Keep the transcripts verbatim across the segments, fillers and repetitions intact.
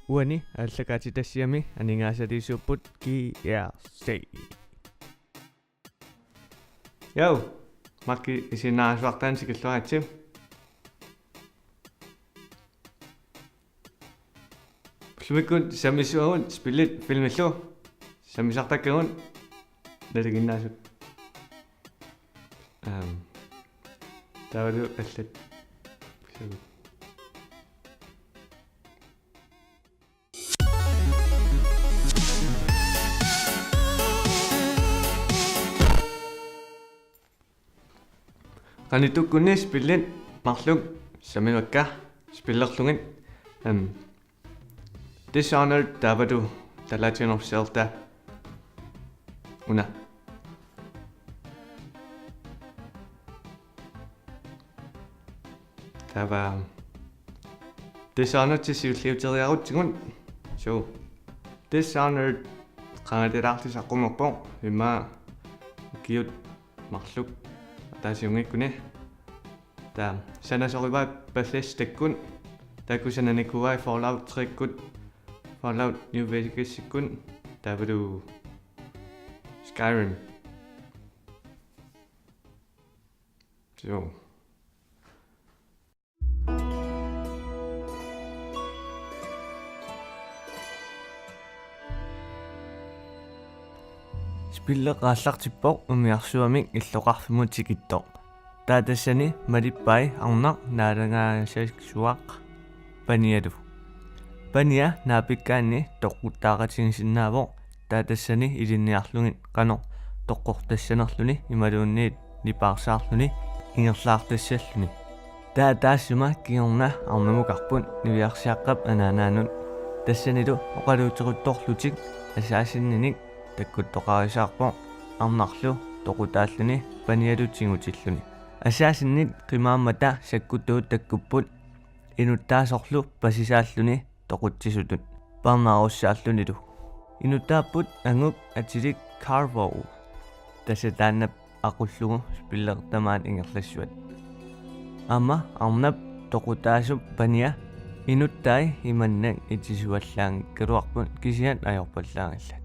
Uani aallakaatitassiami aningaasaliisuupput G R C. Jau, Marki isiginnaarasuartaanni tikilluaritsi. Ullumikkut sammissuagut spillit filmillu. Sammisartakkagut nalinginnaasut. Ehm, taavalu allat. Qanittukkunni spillit marluk sammigakkit spillerlugit, ehm, Dishonored taavalu The Legend of Zelda. Una. Taava Dishonored siulliuteriarutsigu. So, Dishonored qangatilaallu saqqummerpoq, immaqa ukiut marluk ataasiunngikkuni. Taava sanasorivaa Bethesdakkut, taakku sananikuuai Fallout tre-kkut, Fallout New Vegas-ikkut, taavalu Skyrim. So. Spilleq aallartippoq umiarsuarmik illoqarfimmut tikittoq. Taava tassani malippai arnaq naalagaasarsuaq Panialu. Pania naapikkaanni toquttaaqatigisinnaavoq, taava tassani ilinniarlugit qanoq toqqortassanerluni imaluunniit nipaarsaarluni ingerlaartassalluni. Taava taassuma kingorna arnamukarput niviarsiaqqap anaanaanut. Tassanilu oqaluuteruttorlutik assaasininik takkuttoqarisaarpoq arnarlu toqutaalluni Panialu tigutilluni. Assaasinit qimaammata sakkutuut takkupput inuttaasorlu pasisaalluni toqutsisutut parnaarussaallunilu. Inuttaapput angup atilik Carvo. Tassa taanna aqullugu spillertamaan ingerlassuat. Aamma arnap toqutaasup Pania inuttai imannak itisuallaanngikkaluarput kisiat ajorpallaanngillat.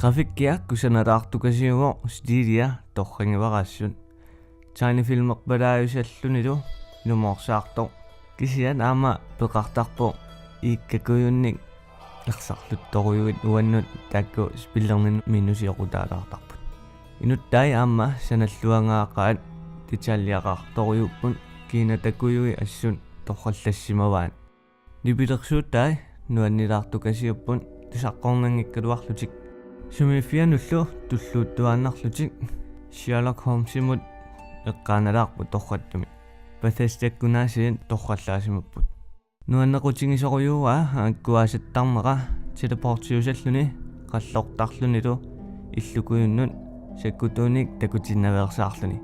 Grafikkia kusanalaartukasiuvoq Stadia torragivara assut. Tegnefilmerpalaajusallunilu ilumoorsaartoq. Kisianni aamma peqartarpoq iikkakujunnik ersarluttorujuit uannut taakku spillerninnut minusioqutaalaartarput. Inuttai aamma sanalluagaaqaat detaljeqartorujuupput kiinatakujui assut torrallassimavaat. Nipilersuutai nuannilaartukasiupput tusaqqornanngikkaluarlutik. Sumiiffianullu tulluuttuaannarlutik Sherlock Holmesimut eqqaanalaarput torrattumik. Bethesdakkunaasiit torrallaasimapput. Nuannequtigisorujuaa angakkuaasattarnera teleportiusalluni qallortarlunilu illukujunnut sakkutuunik takutinnaveersaarluni.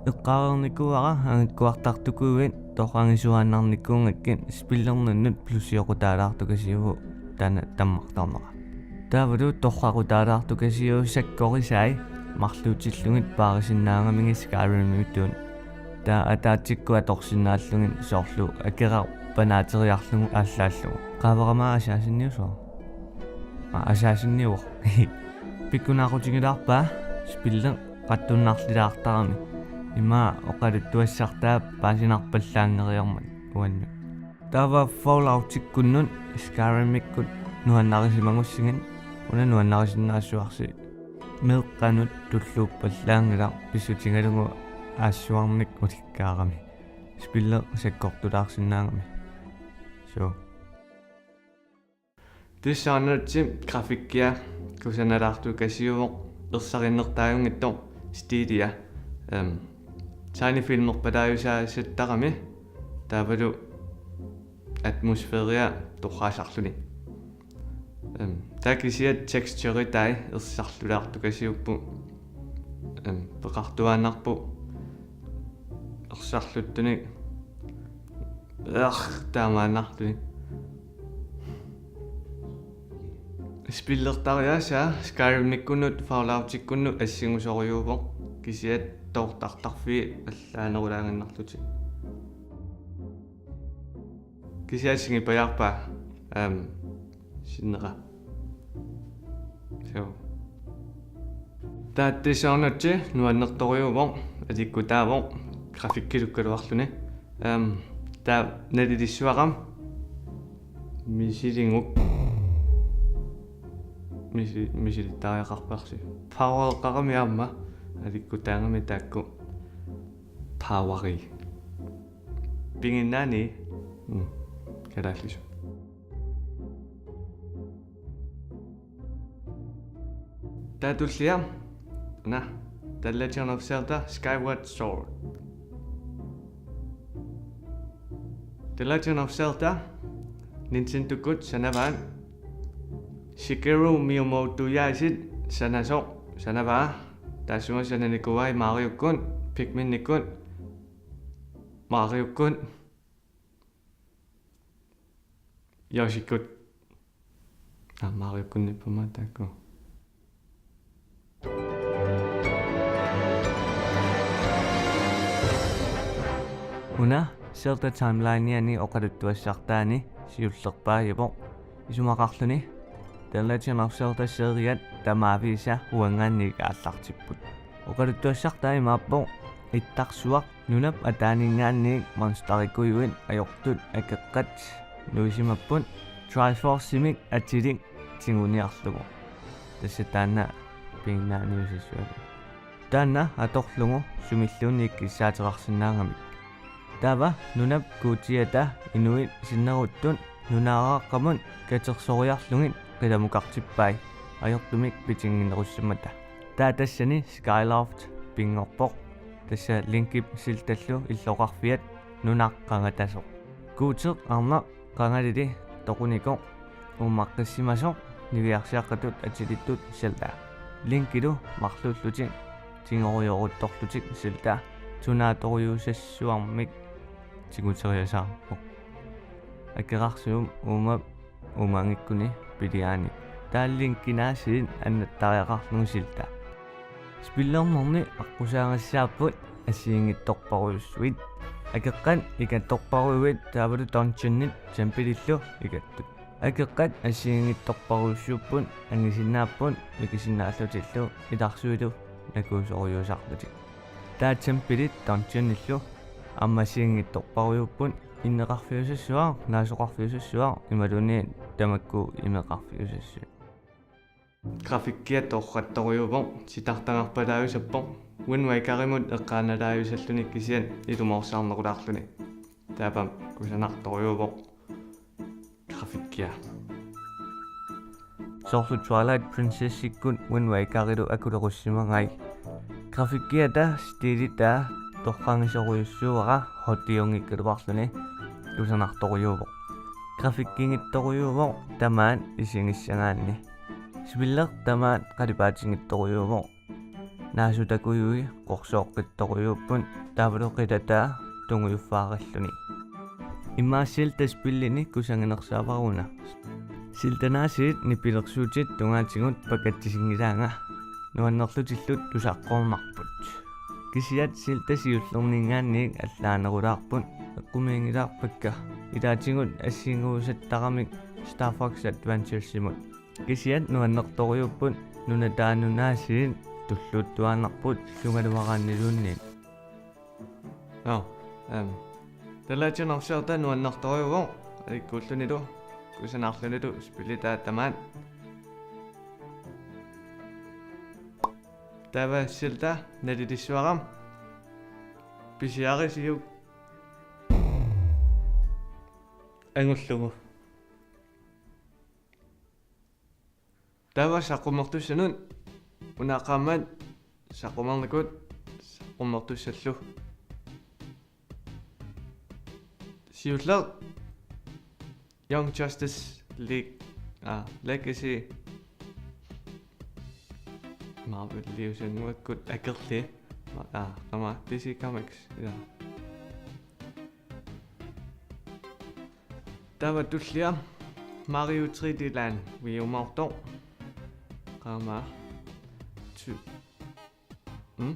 Eqqaareernikuuara angakkuartartukujuit torragisuaannarnikuugakkit spillerninnut plusiuqutaalaartukasiuvoq taanna tammartarnera. Taavalu torraqutaalaartukasiuvoq sakkorisai marluutillugit paarisinnaagaminga Skyrimimiittuut. Taava ataatsikkut atorsinnaallugit soorlu akeraq panaateriarlugu aallaallugu. Qaavarama asaasinniusoq. Aa, asaasinniuvoq. Pikkunaaqutigilaarpaa spilleq qattunnarlilaartarami. Ima oqaluttuassartaa paasinarpallaanngeriarmat uannut. Taava Falloutikkunnut Skyrimikkut nuannarisimagussigit, una nuannarisinnaassuarsi. Meeqqanut tulluuppallaanngilaq pissutigalugu aassuarnik ulikkaarami. Spilleq sakkortulaarsinnaagami. So. Dishonoredip grafikkia kusanalaartukasiuvoq ersarinnertaajunngitsoq Stadia. Ehm, tegnefilmerpalaajusaasattarami taavalu atmosfæria torraasarluni. Ehm, taava kisiat texturetai ersarlulaartukasiupput. Ehm, peqartuaannarpoq ersarluttunik. Ugh, taamaannartunik. Spillertariaasaa Skyrimikkunnut Falloutikkunnut assingusorujuuvoq, kisiat toortartarfiit allaanerulaaginnarlutik. Kisianni singipajaarpaa, ehm, Sinneqa. So. Taava Dishonored nuannertorujuuvoq, alikkutaavoq, grafikkilukkaluarluni. Ehm, taava nalilissuaqarami misiliguk. Misi-, misilittariaqarparsi. Powereqarami aamma, alikkutaagami taakku. Poweri. Piginnaani. Mm. Kalaallisut. Taava tullia. Una. The Legend of Zelda Skyward Sword. The Legend of Zelda Nintendokkut sanavaat. Shigeru Miyamotoyaasit sanasoq sanavaa. Taassuma sananikuuai Mariokkut, Pikminikkut, Mariokkut, Yoshikkut. Aa, Mariokkut nippama taakku. Una Zelda Timelineiani oqaluttuassartaani siullerpaajuvoq. Isumaqarluni The Legend of Zelda seriat tamaviisa uanngaanniit aallartipput. Oqaluttuassartaa imaappoq: ittarsuaq nunap ataaninngaanniit monsterikujuit ajortut akeqqat nuisimapput Triforcemik atilik tiguniarlugu. Tassa taanna piginnaaniusassuaq. Taanna atorlugu sumilluunniit kissaateqarsinnaagamik. Taava nunap guutiata inuit sinneruttut nunaaraaqqamut katersoriarlugit qilamukartippai ajortumik pitinnginnerussimmata. Taava tassani Skyloft pinngorpoq. Tassa Linkip Zeldallu illoqarfiat nunaq qangatasoq. Guuteq arnaq qangalili toqunikoq uummaqqissimasoq niviarsiaqqatut atilittut Zelda. Linkilu marluullutik tigorujoruttorlutik Zelda tunaatorujuusassuarmik tiguteriasaarpoq. Akerarsuup uuma uumaanngikkuni piliaani. Taava Linkinaasiit annattariaqarlugu Zelda. Spillernerni aqqusaagassaapput assigiinngitsorpassuit. Akeqqat ikattorpassuit taavalu dungeonit tempelillu ikattut. Akeqqat assigiinngitsorpassuupput, angisinnaapput mikisinnaallutillu ilarsuilu nakuusorujuusarlutik. Taava tempelit dungeonillu aamma assigiinngitsorpassuupput, inneqarfiusassuaq, naasoqarfiusassuaq imaluunniit tamakku imeqarfiusassuit. Grafikkia torrattorujuuvoq, titartagarpalaajusarpoq, Wind Wakerimut eqqaanalaajusalluni kisianni ilumoorsaarnerulaarluni. Taava kusanartorujuuvoq grafikkia. Soorlu Twilight Princessikkut Wind Wakerilu akulerussimagai. Grafikkiata stilitaa torragisorujussuuara, hotiunngikkaluarluni, kusanartorujuuvoq. Grafikkinngitsorujuuvoq tamaat isigissagaanni. Spilli tamaat qalipaatinngitsorujuuvoq. Naasutakujuit qorsooqqittorujuupput taavalu qilataa tungujuffaaqqalluni. Immaqa Zelda spillini kusaginersaavara una. Zeldanaasiit nipilersuutit tungaatigut pakatsisinngilanga. Nuannerlutillu tusaqqoornarput. Kisianni Zelda siullerninngaanniit allaanerulaarput, eqqumiigilaarpakka. Ilaatigut assigiinngussattaramik Star Fox Adventuresimut. Kisianni nuannertorujuupput nunataanunaasiit tulluuttuaannarput illugaluaraanniluunniit. Nå, ehm, The Legend of Zelda nuannertorujuuvoq, alikkuullunilu, kusanarlunilu spilli taava tamaat. Taava Zelda nalilissuarami. Pisiarisiuk. Angullugu. Taava saqqummertussanut, una qaammat saqqummernikut saqqummertussallu. Siulleq Young Justice League, ah, Legacy. Marveliusannguakkut akerli. Ma-, ah, qama D C Comics, ja. Taava tullia Mario three D Land Wii U-moortoq. Qama. Ty-, hmm?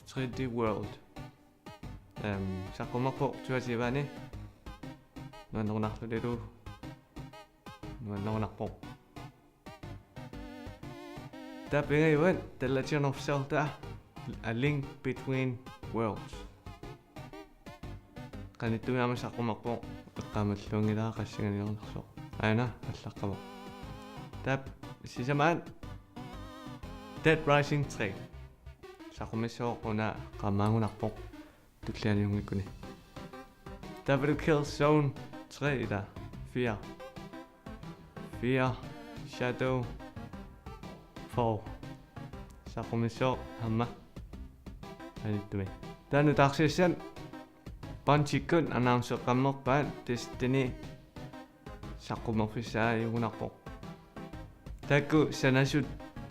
Three D World. Ehm, saqqummerpoq tyve tyve-ani. Nuannerunarlunilu. nuannerunarpoq. Taava pingajuat The Legend of Zelda: A Link Between Worlds. Qanittumi aamma saqqummerpoq, eqqaamalluanngilara qassinganiarnersoq. Aana allaqqavoq. Taava sisamaat Dead Rising tre. Saqqummissaaq, una qaammagunarpoq tulliani junngikkuni. Taavalu Killzone tre, ila fire. Fire, Shadow Fall. Saqqummissaaq aamma qanittumi. Taava nutaarsiassat Bungiekkut announceqqammerpaat Destiny saqqummerfissaajugunarpoq. Taakku sanasut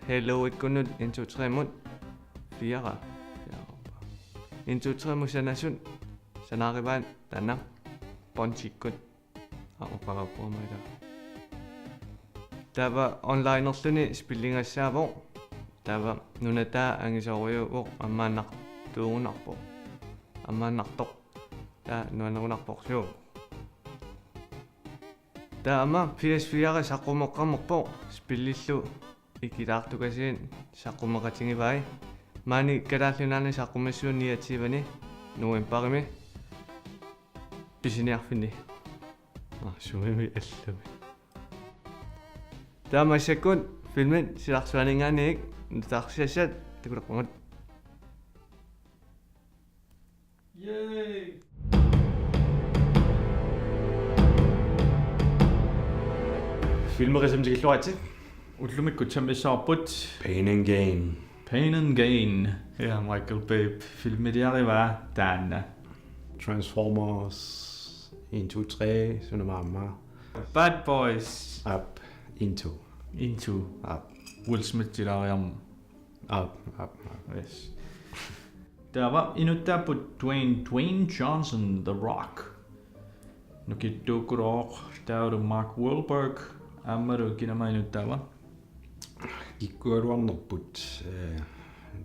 Halo-ikkunnut, Into tre-mut, fire. Into tre-mut sanasut sanaarivaat taanna Bungiekkut. Aa, oqarappuama ila. Taava onlinerluni spilligassaavoq. Taava nunataa angisorujuuvoq, ammaannartuugunarpoq. Ammaannartoq. Taava nuannerunarpoq suu. Taava aamma P S fire saqqummeqqammerpoq, spillillu ikilaartukasiit saqqummeqatigivai. Maani Kalaallit Nunaanni saqqummissaaq niogtyvende novembarimi pisiniarfinni. Aa, sumimi allami. Taava massakkut filmit silarsuaninngaanniit nutaarsiassat takuleqqugut. Yay! Filmerisam tikilluaritsi. Ullumikkut sammissavarput Pain and Gain. Pain and Gain. Ja, Michael Bay filmiliarivaa taanna. Transformers en, to, tre, suna aamma. Bad Boys. Aap, Into. Into. Aap. Will Smith-ilaariarmat. Aap, aap, aap. Yes. Taava inuttaapput Dwayne, Dwayne Johnson, The Rock. Nukittuukkulooq, taavalu Mark Wahlberg, aammalu kina aamma inuttaava? Kikkuugaluarnerput, eh,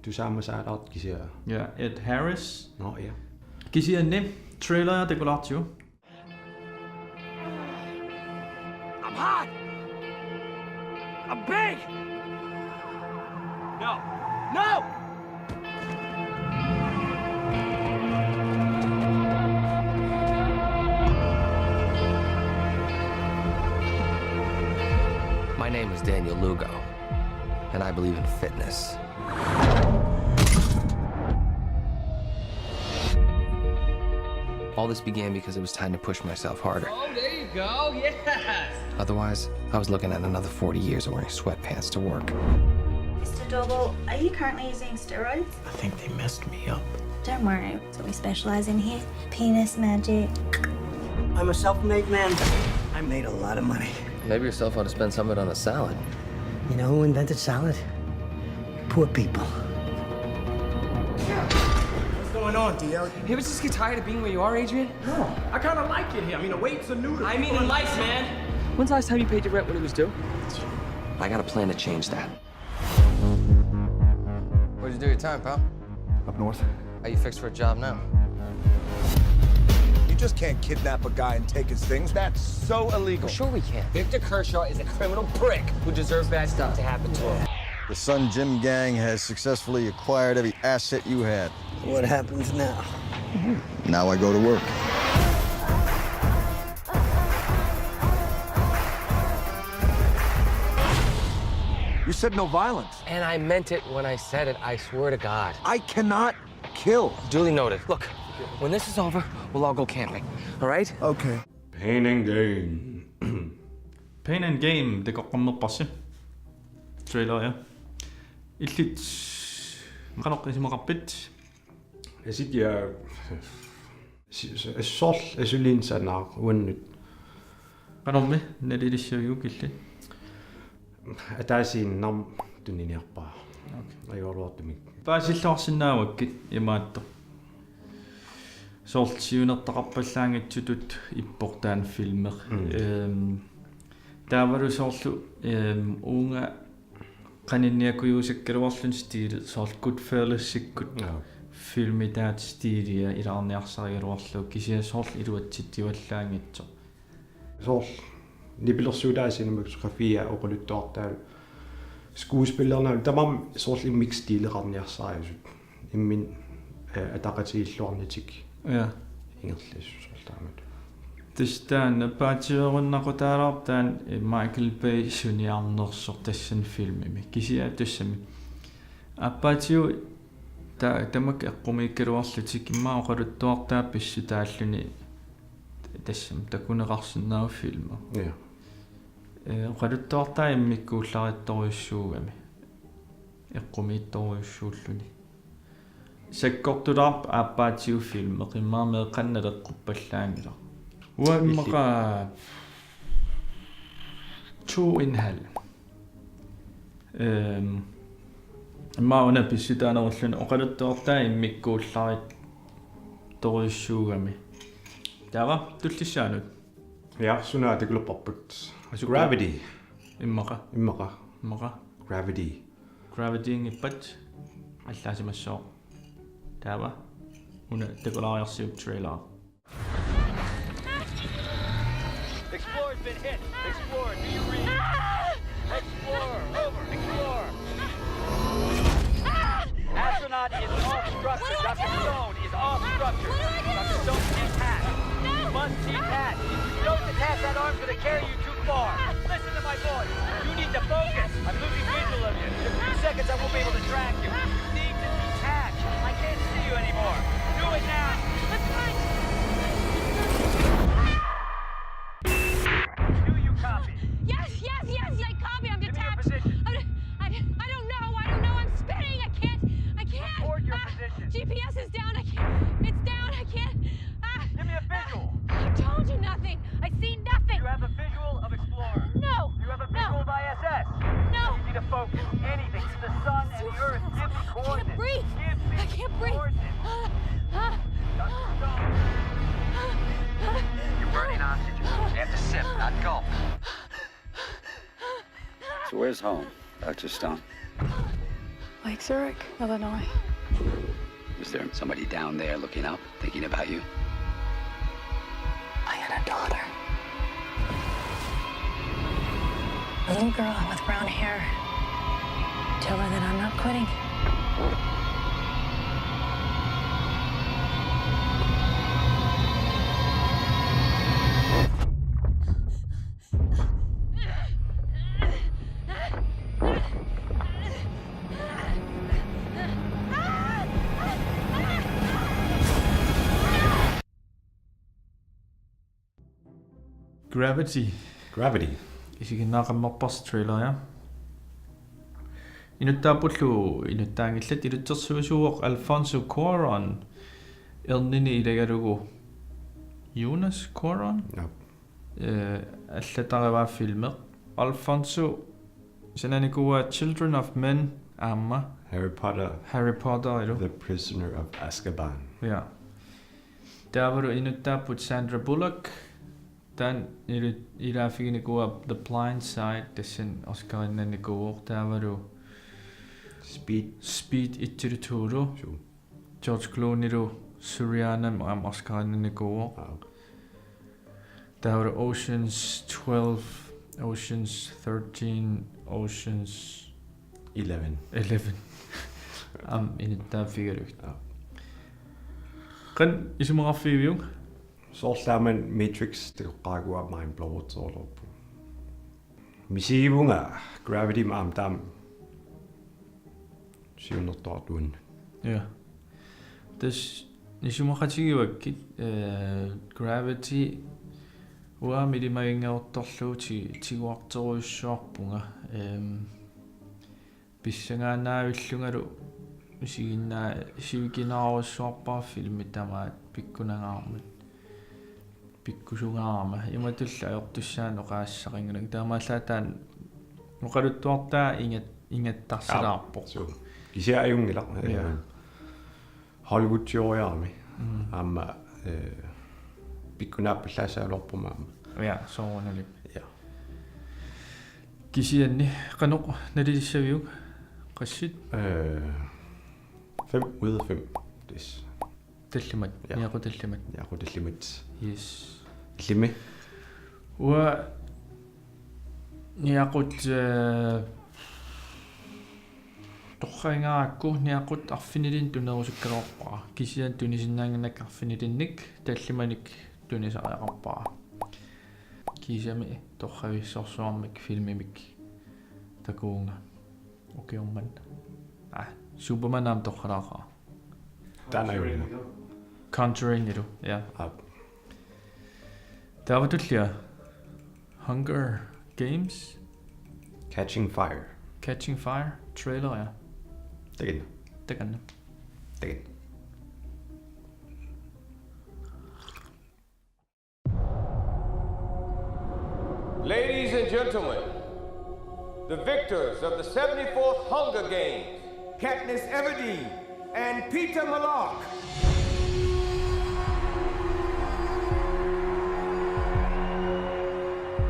tusaamasaalaartoq kisianni. Ja, Ed Harris. Nå, ja. Kisianni trailer takulaartigu. I'm hot! I'm big! No. No! My name is Daniel Lugo, and I believe in fitness. All this began because it was time to push myself harder. Oh, there you go. Yes. Otherwise, I was looking at another forty years of wearing sweatpants to work. Mister Doble, are you currently using steroids? I think they messed me up. Don't worry. So we specialize in here. Penis magic. I'm a self-made man. I made a lot of money. Maybe your self ought to spend some of it on a salad. You know who invented salad? Poor people. What's going on, D L? You ever just get tired of being where you are, Adrian? No, I kinda like it here. I mean, the wait's a noodle. I mean in life, man. When's the last time you paid your rent when it was due? I got a plan to change that. Where'd you do your time, pal? Up north. Are you fixed for a job now? You just can't kidnap a guy and take his things. That's so illegal. Sure we can. Victor Kershaw is a criminal prick who deserves bad stuff to happen to him. The Sun Gym Gang has successfully acquired every asset you had. What happens now? Now I go to work. You said no violence. And I meant it when I said it, I swear to God. I cannot kill. Duly noted. Look, when this is over, we'll all go camping, all right? Okay. Pain and Gain. Pain and Gain, takoqqammerparsi. Trailer, ja. Illit qanoq isumaqarpit? Asit, ja, si-, si-, soorlu asuliinnaq sanaaq uannut. Qanormi nalilissiviuk illit? Ataasiinnarmik tuniniarpara. Okay. Ajoraluartumik. Paasilluarsinnaavakkit imaattoq. Soorlu siunertaqarpallaanngitsutut ippoq taanna filmi. Mm. Ehm, taavalu soorlu, ehm, uunga qaninniakujuusakkaluarluni stiili, soorlu Goodfellasikkut. Joo. Filmitaata stiilia ilaarniarsarigaluarlugu kisianni soorlu iluatsitsivallaanngitsoq. Soorlu Nipilersuutaasiinnaammat Sofia oqaluttuartaalu skuespillernaalu tamarmik soorlu immikkut stileqarniarsarivut. Imminut, eh, ataqatigiilluarnitik. Ja. Ingerlasut soorlu taamatut. Tassa taanna aappaatiuerunnaqutaalaarpoq taanna Michael Bay suniarnersoq tassani filmimi. Kisianni tassami. Aappaatigut ta-, tamakku eqqumiikkaluarlutik immaqa oqaluttuartaat pissutaalluni tassami takuneqarsinnaavoq filmi. Ja. Eh, oqaluttuartaat immikkuullarittorujussuugami. Eqqumiitsorujussuulluni. Sakkortulaarpoq aappaatigut filmi, immaqa meeqqanut naleqquppallaanngilaq. Uanga immaqa to en halv. Ehm, immaqa una pissutaanerulluni oqaluttuartaat immikkuullarittorujussuugami. Taava tullissaanut. Ja, suna takulerparput? Asukka. Gravity. Immaqa. Immaqa. Immaqa. Gravity. Gravity-nngippat allaasimassooq. Taava una takulaariarsiuk trailer. Explore's been hit. Explore, do you read? Explore, over, explore. Astronaut is off structure. Doctor Stone is off structure. Doctor Stone can't detach. You must detach. If you don't detach, that arm's gonna carry you too far. Listen to my voice. You need to focus. I'm losing visual of you. In a few seconds, I won't be able to track you. You need to detach. I can't see you anymore. Do it now. Do you copy? Yes, yes, yes, I copy. I'm detached. Give me your position. I, I, I don't know. I don't know. I'm spinning. I can't. I can't. Record your position. G P S is down. I can't. It's down. I can't. Ah, give me a visual. I told you nothing. I see nothing. You have a visual of Explorer? No. You have a visual of I S S? No. I need you to focus. Anything. The sun and the earth. Give me coordinates. I can't breathe. Give me coordinates. I can't breathe. Ah, ah, ah, ah. You're burning oxygen. You have to sip, not gulp. So where's home, Doctor Stone? Lake Zurich, Illinois. Is there somebody down there looking up, thinking about you? I had a daughter. A little girl with brown hair. Tell her that I'm not quitting. Gravity. Gravity. Isiginnaaqammerparsi traileria. Inuttaappullu inuttaanngillat, ilitsersuisuuvoq Alfonso Cuarón. Ernini ilagalugu Jonas Cuarón. Jaa. Eh, allatarivaa filmi. Alfonso, sananikuuaa Children of Men aamma Harry Potter. Harry Potter ilu. The Prisoner of Azkaban. Ja. Taavalu inuttaapput Sandra Bullock. Taanna ilu-, ilaaffiginikuuaa The Blind Side, tassani Oscarinnannikuuvoq. Taavalu Speed. Speed et-ilu to-lu. Suu. George Clooneylu Syrianami aamma Oscarinnannikuuvoq. Aa. Taavalu Ocean's twelve, Ocean's thirteen, Ocean's Eleven. Eleven. Aamma inuttaaffigalugit. Aa. Qanoq isumaqarfigiviuk? Soorlu aamma Matrix takoqqaarukku mind blowertoorlugu. Misigivunga Gravity aamma taama siunertoqartugut. Ja. Tassa isumaqatigivakkit, eh, Gravity uanga ilimaginngaartorlugu ti-, tiguartorujussuarpunga. Ehm, pissagaannaavillungalu isiginnaa-, sivikinaarujussuarpara filmi tamaat pikkunangaarmat. Pikkusungaarama. Imatullu ajortussaanut oqaaseqanngilanga. Taamaallaat taanna oqaluttuartaa ingat-, ingattarsalaarpoq. Aap, suu. Kisianni ajunngilaq. Ja. Eh, Hollywood-ioriarami. Mm. Aamma, eh, pikkunaappallaassaagaluarpoq aamma. Ja, soorunalimi. Ja. Kisianni, qanoq nalilissaviuk? Qassit? Eh, fem ud af fem. Yes. Tallimat. Ja. Niaqut tallimat. Niaqut tallimat. Yes. Illimmi? Uanga Niaqut, eh, torragingaarakku niaqut arfinilinnik tunerusukkaluarpara. Kisianni tunisinnaannginnakku arfinilinnik tallimanik tunisariaqarpara. Kiisami torravissorsuarmik filmimik takuunga. Ukiormanna. Ah, Superman aamma torralaaqaaq. Taanna ajunngilaq. Conjuring-ilu, ja. Aap. Taava tullia. Hunger Games? Catching Fire. Catching Fire, trailer, ja. Takanna. Takanna. Takanna. Ladies and gentlemen, the victors of the seventy-fourth Hunger Games, Katniss Everdeen and Peter Mellark.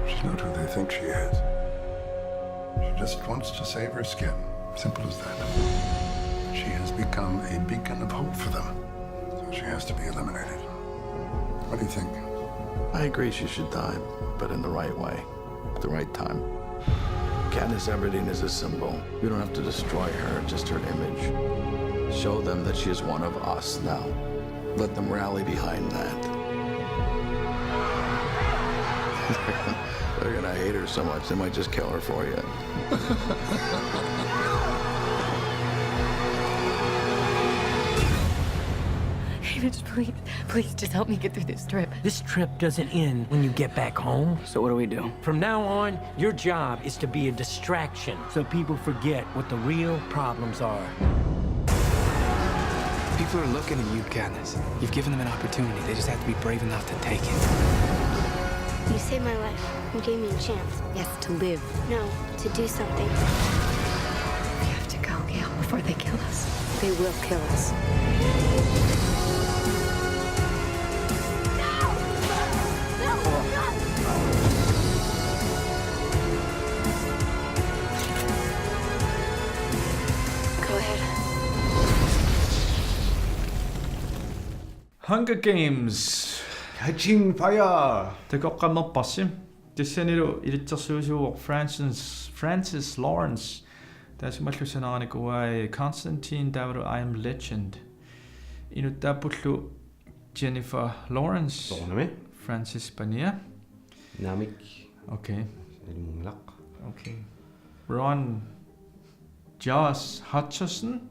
She's not who they think she is. She just wants to save her skin. Simple as that. She has become a beacon of hope for them. So she has to be eliminated. What do you think? I agree she should die, but in the right way, at the right time. Katniss Everdeen is a symbol. You don't have to destroy her, just her image. Show them that she is one of us now. Let them rally behind that. They're gonna hate her so much, they might just kill her for you. Haymitch, please, please just help me get through this trip. This trip doesn't end when you get back home. So what do we do? From now on, your job is to be a distraction so people forget what the real problems are. People are looking at you, Katniss. You've given them an opportunity. They just have to be brave enough to take it. You saved my life. You gave me a chance. Yes, to live. No, to do something. We have to go, Gale, before they kill us. They will kill us. No! No! No! Go ahead. Hunger Games. Catching Fire. Takoqqammerparsi. Tassanilu ilitsersuisuuvoq Francis, Francis Lawrence. Taassumalu sanaranikuai Constantine taavalu I Am Legend. Inuttaappullu Jennifer Lawrence. Soorunami. Francis Pania. Naamik. Okay. Ilmunngilaq. Okay. Ron Josh Hutcherson.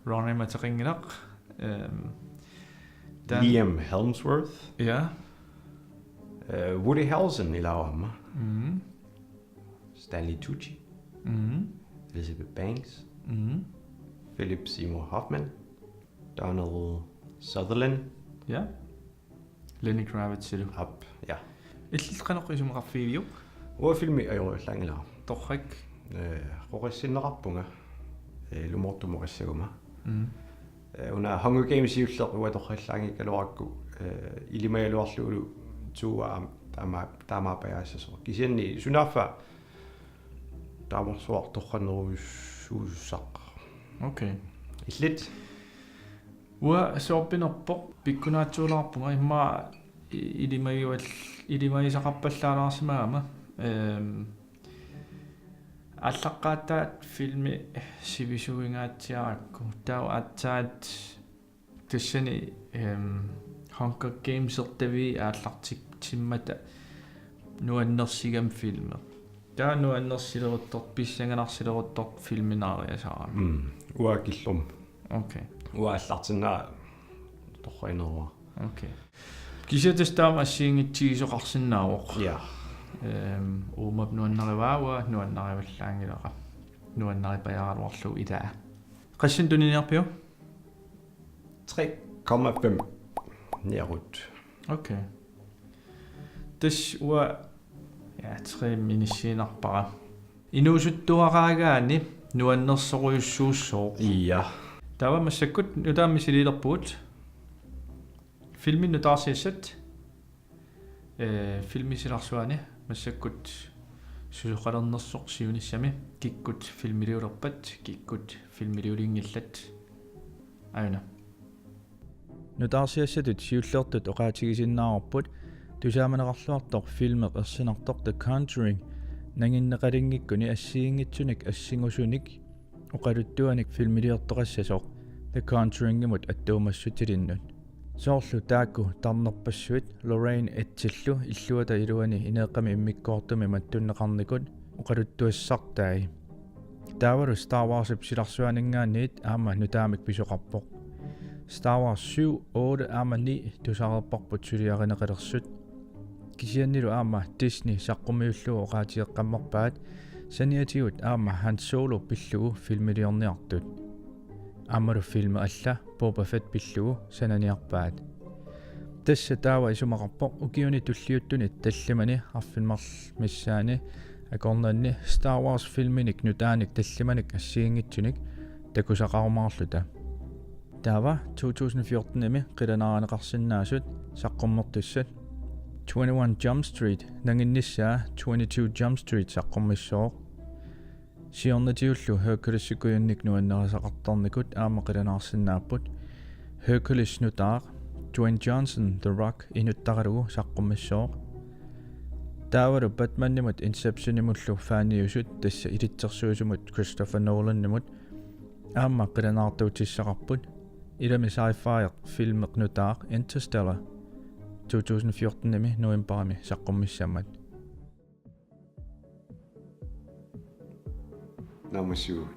Ronimik ateqanngilaq. Øhm, Dan- Liam Hemsworth. Ja. Øh, Woody Harrelson ilaa aamma. Mhm. Stanley Tucci. Mhm. Elizabeth Banks. Mhm. Philip Seymour Hoffman. Donald Sutherland. Ja. Lenny Kravitzilu. Aap, ja. Illit qanoq isumaqarfigiviuk? Uanga filmi ajorallaanngilara. Torrak. Øh, qoqissinneqarpunga. Øh, ilumoortumik oqissaguma. Mhm. Øh, una Hunger Games siulleq uanga torrallaanngikkaluarakku, øh, ilimagigaluarlugulu to aamma taama-, taamaappajaassasoq. Kisianni sunaaffa taamarsuaq torrannerujussuussaq. Okay. Illit? Uanga soorpinerpoq pikkunaatsuulaarpunga immaqa i-, ilimagival-, ilimagisaqarpallaalaarsimagama. Øhm, aallaqqaataat filmi sivisuingaatsiarakku. Taava aatsaat tassani, øhm, Hunger Games-ertavii aallartitsimmata nuannersigami filmi. Taava nuannersileruttortoq, pissanganarsileruttortoq filmi naariasaarami. Mm. Uanga killormut. Okay. Uanga aallartinnagu torragineruara. Okay. Kisianni tassa taama assigiinngitsigisoqarsinnaavoq. Ja. Øhm, uumap nuannarivaa uanga nuannarivallaanngilara. Nuannaripajaaraluarlugu ilaa. Qassinik tuniniarpiuk? Tre komma fem. Niaqut. Okay. Tassa uanga, ja, tre minissiinarpara. Inuusuttuaraagaanni nuannersorujussuussooq. Ja. Taava massakkut nutaamik misiliilerpugut. Filmit nutaarsiassat. Øh, filmip silarsuani massakkut susoqalernersoq siunissami, kikkut filmiliulerpat, kikkut filmiliulinngillat. Aajuna. Nutaarsiassatut siullertut oqaatigisinnaavarput tusaamaneqarluartoq filmi ersinartoq The Conjuring, Nanginneqalinngikkunik assigiinngitsunik assingusunik oqaluttuanik filmiliortoqassasoq The Conjuringimut attuumassutilinnut. Soorlu taakku tarnerpassuit Lorraine etsillu illuata iluani ineeqqami immikkoortumi mattunneqarnikut oqaluttuassartai. Taavalu Star Warsip silarsuaninngaanniit aamma nutaamik pisoqarpoq. Star Wars syv, otte aamma ni tusareerparput suliarineqalersut. Kisiannilu aamma Disney saqqummiullugu oqaatigeqqammerpaat saniatigut aamma Han Solo pillugu filmiliorniartut. Aammalu filmi alla Boba Fett pillugu sananiarpaat. Tassa taava isumaqarpoq ukiuni tulliuttuni tallimani arfineq-marluk missaani akornanni Star Wars filminik nutaanik tallimanik assigiinngitsunik takusaqarumaarluta. Taava to tusind fjortenimi qilanaarineqarsinnaasut saqqummertussat: Twenty-one Jump Street, nanginnissaa Twenty-two Jump Street saqqummissooq. Siornatigut Herculesikujunnik nuannarisaqartarnikut aamma qilanaarsinnaapput. Hercules nutaaq, Dwayne Johnson, The Rock, inuttaralugu saqqummissooq. Taavalu Batmanimut Inceptionimullu faniusut, tassa ilitsersuisumut Christopher Nolanimut, aamma qilanaartuutissaqarput. Ilami sci-fi filmi nutaaq Interstellar, to tusind fjortenimi novembarimi saqqummissammat. Naammassivugut.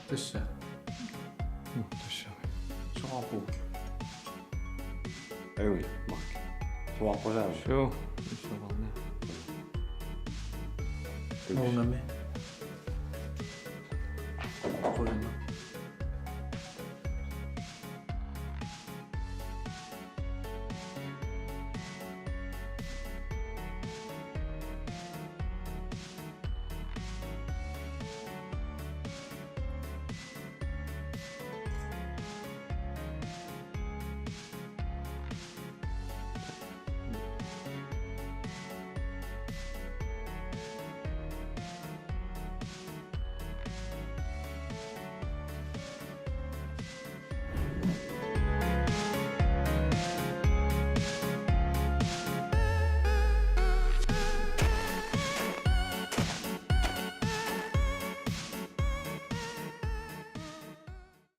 Tassa. Tassa. Soraarpu. Ajui, Mark. Soraarpusaa. Suu. Soraarne. Uungami.